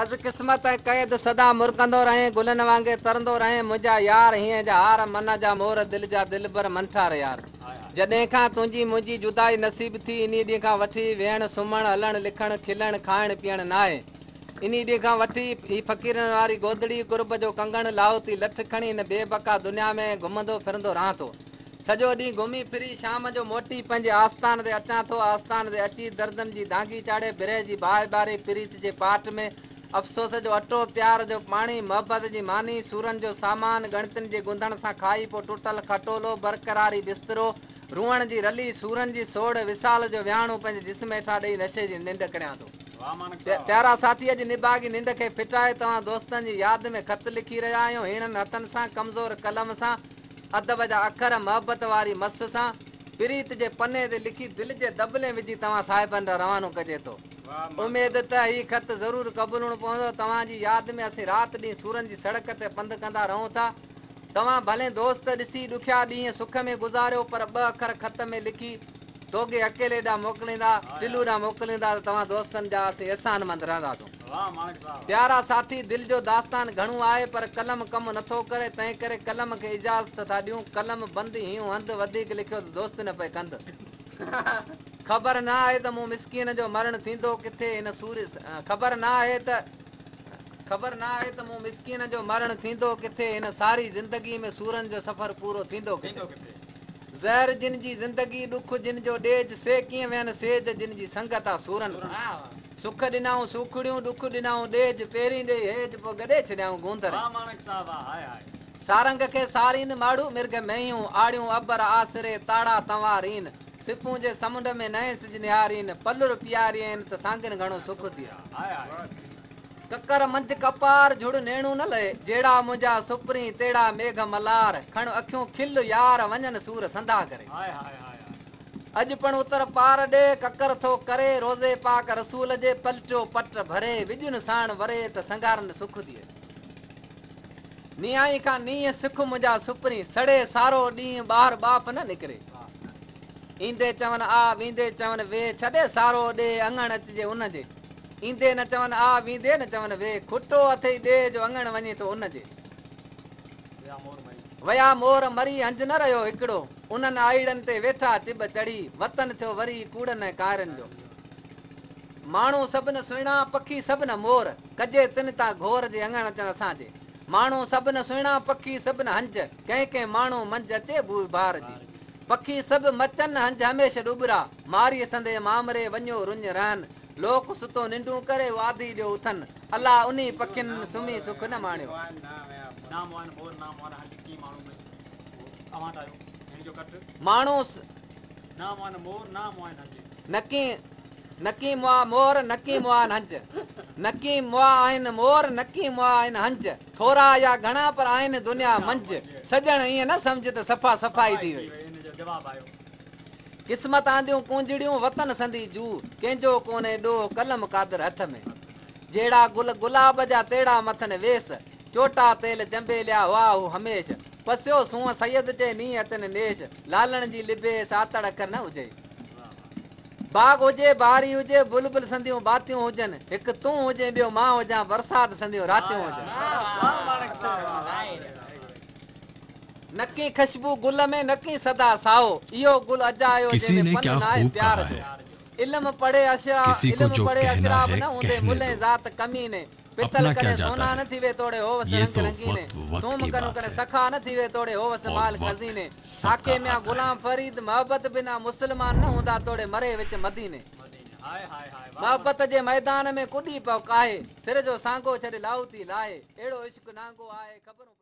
از قسمت ۽ قيد سدا مرڪندو رهين، گلن وانگي ترندو رهين، منهنجا يار هينئين جا هار، من جا مور، دل جا دلبر، منٺار يار. جڏهن کان تنهنجي منهنجي جدائي نصيب ٿي، انهي ڏينهن کان وٺي ويهڻ، سمهڻ، هلڻ، لکڻ، کلڻ، کائڻ، پيئڻ ناهي. انهي ڏينهن کان وٺي هي فقيرن واري گودڙي، قرب جو ڪنگڻ، لاهوتي لٺ کڻي هن بي بقا دنيا ۾ گهمندو ڦرندو رهان ٿو. سڄو ڏينهن گهمي ڦري شام جو موٽي پنهنجي آستان تي اچان ٿو. آستان تي اچي دردن جي دانگي چاڙهي، برهه جي باهه ٻاري، پريت جي پاٽ ۾ افسوس جو اٽو، پيار جو پاڻي، محبت جي ماني، سورن جو سامان، ڳڻتين جي ڳنڌڻ سان کائي پوء ٽٽل کٽولو، برقراري بسترو، روئڻ جي رلي، سورن جي سوڙ، وصال جو ويهاڻو پنهنجي جسم هيٺان ڏئي نشي جي ننڊ ڪريان ٿو. پيارا ساٿي اڄ نڀاڳي ننڊ کي ڦٽائي توهان دوستن جي ياد ۾ خط لکي رهيا آهيون. هيڻن هٿن سان، ڪمزور قلم سان، ادب جا اکر محبت واري مس سان پريت جي پني تي لکي دل جي دٻلي وجهي توهان صاحبن ڏانهن روانو ڪجي ٿو. اميد ته هي خط ضرور قبولڻو پوندو. توهان جي ياد ۾ اسين رات ڏينهن سورن جي سڙڪ تي پنڌ ڪندا رهون ٿا. توهان ڀلين دوست ڏسي ڏکيا ڏينهن سک ۾ گذاريو پر ٻه اکر خط ۾ لکي توڳي اڪيلي ڏانهن موڪليندا، ٽلو ڏانهن موڪليندا ته توهان دوستن جا اسين احسانمند رهنداسون. پيارا ساٿي! دل جو داستان گهڻو آهي، پر قلم ڪم نٿو ڪري، تنهنڪري قلم کي اجازت ٿا ڏيون. قلم بند هينئون هنڌ، وڌيڪ لکيو ته دوست نه پئي ڪنڌ. خبر نه آهي ته مون مسڪين جو مرڻ ٿيندو ڪٿي، هن سوري خبر نه آهي ته خبر نه آهي ته مون مسڪين جو مرڻ ٿيندو ڪٿي، هن ساري زندگي ۾ سورن جو سفر پورو ٿيندو ڪٿي. زهر جن جي زندگي، ڏک جن جو ڏيج، سي ڪيئن ويهن سيج، جن جي سنگت آ سورن سان. سک ڏنائون سوکڙيون، ڏک ڏنائون ڏيج، پهرين ڏيئي هيج، پوء گڏي ڇڏيائون گوندر. سارنگ کي سارين، ماڙهو مرگهه مينهيون، آڙيون ابر آسري، تاڙا تنوارين، سپون جي سمنڊ ۾ نئين سج نهارين، پلر پيارين ته سانگين گهڻو سک ٿئي. ڪڪر منجهه ڪپار، جهڙ نيڻون نه لهي، جهڙا منهنجا سپرين، تهڙا ميگهه ملار، کڻ اکيون کل يار، وڃن سور سنڌا ڪري. اڄ پڻ اتر پار ڏي، ڪڪر ٿو ڪري، روضي پاڪ رسول جي، پلٽيو پٽ ڀري، وڄن ساڻ وري، ته سنگهارن سک ٿئي. نيائين کان نينهن سک منهنجا سپرين، سڙي سارو ڏينهن ٻاهر ٻاڦ نه نڪري. ايندي چون آ، ويندي چون وي، ڇڏي سارو ڏيهه، اڱڻ اچجي ان جي. ايندي نه چون آ، ويندي نه چون وي، کٽو اٿئي ڏيهه جو اڱڻ وڃي ٿو ان جي. ويا مور مري هنج نه رهيو هڪڙو، انهن آهيڙن تي ويٺا چٻ چڙهي، وطن ٿيو وري ڪوڙن ۽ ڪائرن جو. ماڻهو سڀ نه سهڻا، پکي سڀ نه مور، ڪجي تن تان گهور جي اڱڻ اچن اسان جي. ماڻهو سڀ نه سهڻا، پکي سڀ نه هنج، ڪنهن ڪنهن ماڻهو منجهه اچي بوء بهار جي. پکي سڀ مچن، هنج هميشه ڏٻرا، ماريء سندي مامري، وڃيو رڃ رهن. لوڪ ستو ننڊون ڪري، هو آڌي ڏيو اٿن. الا انهي پکين سمهي سک نه ماڻيو. ماڻهو نڪي نڪي مئا مور، نڪي مئا هنج. نڪي مئا آهن مور، نڪي مئا آهن هنج. ٿورا يا گهڻا پر آهن دنيا منجهه. سڄڻ ائين نه سمجهه ته صفا صفائي ٿي وئي. قسمت آنديون ڪونجڙيون، وطن سندي جوء، ڪنهن جو ڪونهي ڏوهه، قلم قادر هٿ ۾. جهڙا گل گلاب جا، تهڙا مٿن ويس، چوٽا تيل چنبيليا، هئا هو هميش. پسيو سونهن سيد چئي، نينهن اچن نيش، لالڻ جي لڀي، ساتڙ اکر نه هجئي. باغ هجي، بهاري هجي، بلبل سنديون باتيون هجن، هڪ تون هجين ٻيو مان هجان، برسات سنديون راتيون هجن. نڪي خشبو گل ۾، نڪي سدا سائو، اهو گل اجايو किसी جنهن ۾ ने پن क्या ناهي खूब پيار कहा جو. है, علم پڙهي اشرا किसी को علم जो پڙهي कहना اشراب है نه هوندي कहने ملين दो, ذات ڪميني. پتل अपना क्या ڪڏهن जाता سونا है, نه ٿيوي توڙي هوس ये رنگ तो رنگيني. वक्त वक्त سوم की ڪنون बात ڪڏهن है سخا نه ٿيوي توڙي هوس और مال वक्त خزيني. सबका آکي ميان आता है। غلام فريد محبت بنا مسلمان نه هوندا توڙي مري وچ مديني. محبت جي ميدان ۾ ڪڏي پئو ڪاهي، سر جو سانگو ڇڏ لاهوتي لاهي. اهڙو عشق نانگو آهي خبرون.